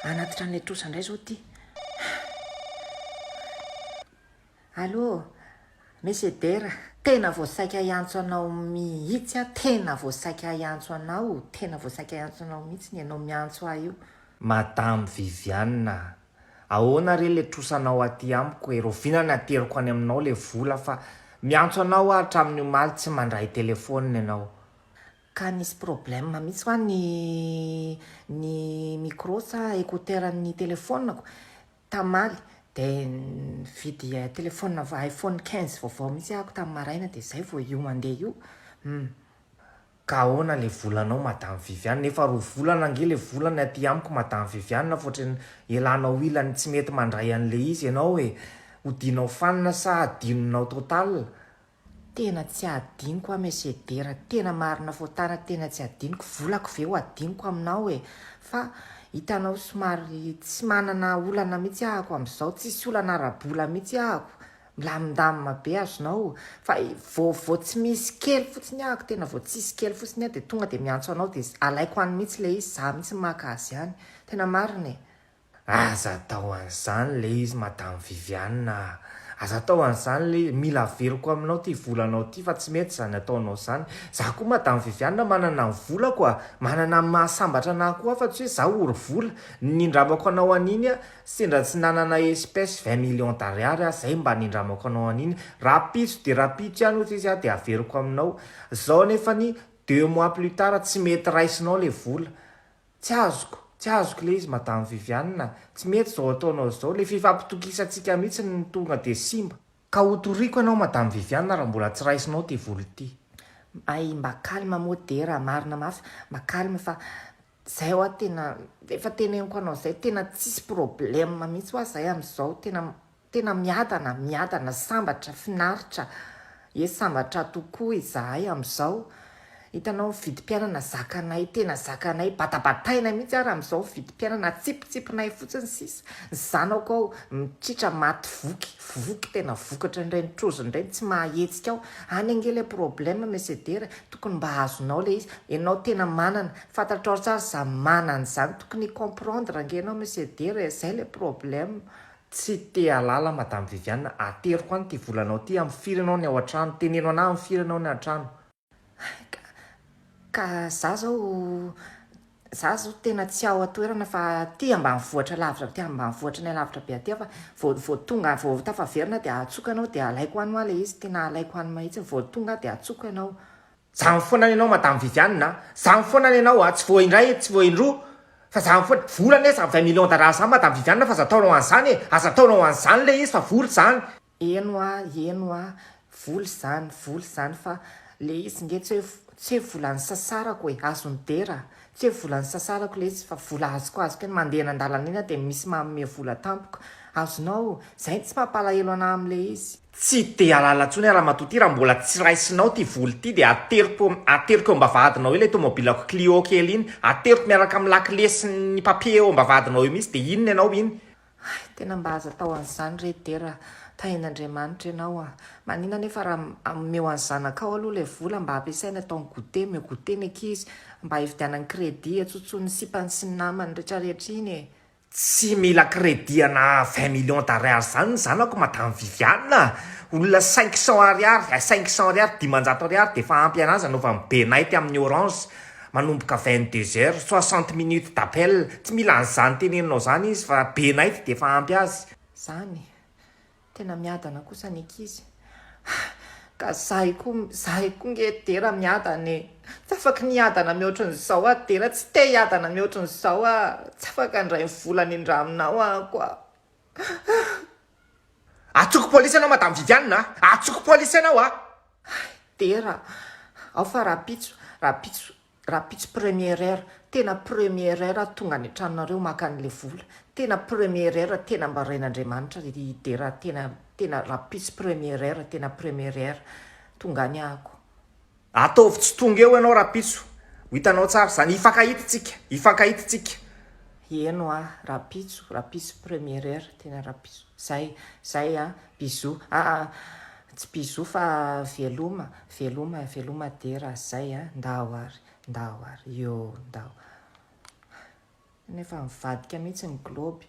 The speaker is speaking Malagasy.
Hanatitra an'ilay trosa indray izao ity. Allô, Monsieur Dera, tena vao saika hiantso anao mihitsy aho, tena vao saika hiantso anao, tena vao saika hiantso anao mihitsy ny ianao miantso ahy io. Madame Viviane a! Ahoana re le trosanao aty amiko e, rahoviana ny ateriko any aminao le vola fa miantso anao aho hatramin'ny omaly tsy mandray telephone ianao. Ka nisy problème mihitsy hoa ny ny micro sa écouteur ny telephone-ko tamaly de nividy telephone iPhone 15 vaovao mihitsy ahako tamin'ny maraina de zay vao io mandeha io hum. Ka ahoana le volanao madame Viviane, efa roa volana ange le volany aty amiko madame Viviane fa ohatran'ny elanao ilany tsy mety mandray an'le izy ianao e, hodianao fanina sa adinonao total? Tena tsy adinoko aho Monsieur Dera, tena marina fotana tena tsy adinoko, volako ve ho adinoko aminao e, fa hitanao somary tsy manana olana mihitsy ahako amin'izao, tsisy olana ara-bola mihitsy ahako, milamindamina be azonao, fa vao vao tsy misy kely fotsiny ahako, tena vao tsisy kely fotsiny aho dia tonga dia miantso anao dia alaiko any mihitsy ilay izy, za mihitsy maka azy any, tena marina e. Aza atao an'izany le izy madame Viviane a! Aza atao an'izany le izy, mila averiko aminao ty volanao ty fa tsy mety izany ataonao izany, za koa madame Viviane manana ny volako a! Manana ny mahasambatra anah koa aho fa tsy hoe za ory vola, ny nindramako anao an'iny a, sendra tsy nanana espèce 20 millions d'ariary aho zay mba nindramako anao an'iny, rahampitso de rahampitso ihany ozy izy a de averiko aminao, zao nefany deux mois plus tard tsy mety raisinao le vola, Tsy azoko, tsy azoko ilay izy madame Viviane a! Tsy mety izao ataonao izao, ilay fifampitokisantsika mihitsy no tonga dia simba. Ka hotoriko ianao madame Viviane raha mbola tsy raisinao ity vola ity. Hay mba calme moa Dera a, marina mafy, mba calme fa zay hoa tena efa teneniko anao zay, tena tsisy problème mihitsy hoa zay amizao, tena Tena miadana, miadana, sambatra, finaritra, ye sambatra tokoa izahay amin'izao, hitanao ny vidim-piainana zakanay, tena zakanay, batabatainay mihitsy ary amin'izao ny vidim-piainana, atsipitsipinay fotsiny sisa, ny zanako ao mitritra maty voky, voky tena voky ohatran'ireny trozona ireny, tsy mahahetsika ao, any ange ilay problème Monsieur Dera, tokony mba azonao ilay izy, ianao tena manana, fantatrao tsara za manana an'izany, tokony hi-comprendre ange ianao Monsieur Dera e, zay ilay problème. Tsy te halala madame Viviane, ateriko any ty volanao ty, am firy enao ny ao an-trano, teneno anah am firy enao ny an-trano. Ka ka za zao za zao tena tsy ao an-toerana fa aty ambanivohitra lavitra aty ambanivohitra any alavitra be aty aho fa vao vao tonga vao tafaverina dia antsoiko ianao dia alaiko any hoa ilay izy, tena alaiko any mahitsy, vao tonga aho dia antsoiko ianao. Zany foana ny anao madame Viviane a! Zany foana ny anao a! Tsy vao indray, tsy vao indroa fa zany foana, vola anie zany 20 millions d'ariary zany madame Viviane fa aza ataonao an'izany e! Aza ataonao an'izany le izy fa vola izany. Eny hoa, eny hoa, vola izany, vola izany fa le izy nge tsy hoe tsy hoe vola nisasarako e, azon'i Dera, tsy hoe vola nisasarako le izy fa vola azoko azoko eny, mandeha eny an-dalana eny aho dia misy manome vola tampoka, azonao, zay no tsy mampalahelo anah amle izy. Tsy te halala intsony aho ramatoa ty raha mbola tsy raisinao ty vola ity dia ateriko ateriko eo ambavahadinao eo ilay tomobilako clio kely iny, ateriko miaraka amin'ny lakile sy ny papier eo ambavahadinao eo mihitsy dia inona ianao iny? Hay, tena mba aza atao an'izany re Dera a! Tahin'Andriamanitra ianao a! Maninona anefa raha omeo an'ny zanakao aloha ilay vola mba ampiasainy ataony goûter, omeo goûter ny ankizy, mba hividianany crédit, atsotsoin'ny sipany sy ny namany retraretra iny e! Tsy mila crédit ana 20 millions d'ariary zany ny zanako madame Viviane a! Olona 500 ariary, 500 ariary, 500 ariary dia efa ampy anazy anaovany benaity amin'ny orange manomboka 22 heures, 60 minutes d'appel, tsy mila an'izany teneninao zany izy fa benaity dia efa ampy azy. Zany Tena miadana kosa ny ankizy. Ka zahay koa zahay koa nge Dera miadana e. Tsy afaky ny hiadana mihoatry ny zao aho Dera, tsy te hiadana mihoatry ny zao aho. Tsy afaka handray ny vola nindraminao aho koa. Atsoko polisy ianao madame Viviane a! Atsoko polisy ianao a! Hay Dera, ao fa rahampitso, rahampitso Rahampitso première heure, tena première heure aho tonga any an-tranonareo maka an'ilay vola, tena première heure tena mba rain'Andriamanitra ry Dera tena tena rahampitso première heure tena première heure tonga any ahako. Ataovy tsy tonga eo ianao rahampitso, ho hitanao tsara izany, hifankahita tsika, hifankahita tsika. Heno aho rahampitso, rahampitso première heure tena rahampitso, zay, zay an, bisous, aa Tsy bisous fa veloma, veloma, veloma Dera, zay a, ndao ary, ndao ary, yoo, ndao. Tena efa mivadika mihitsy ny globe.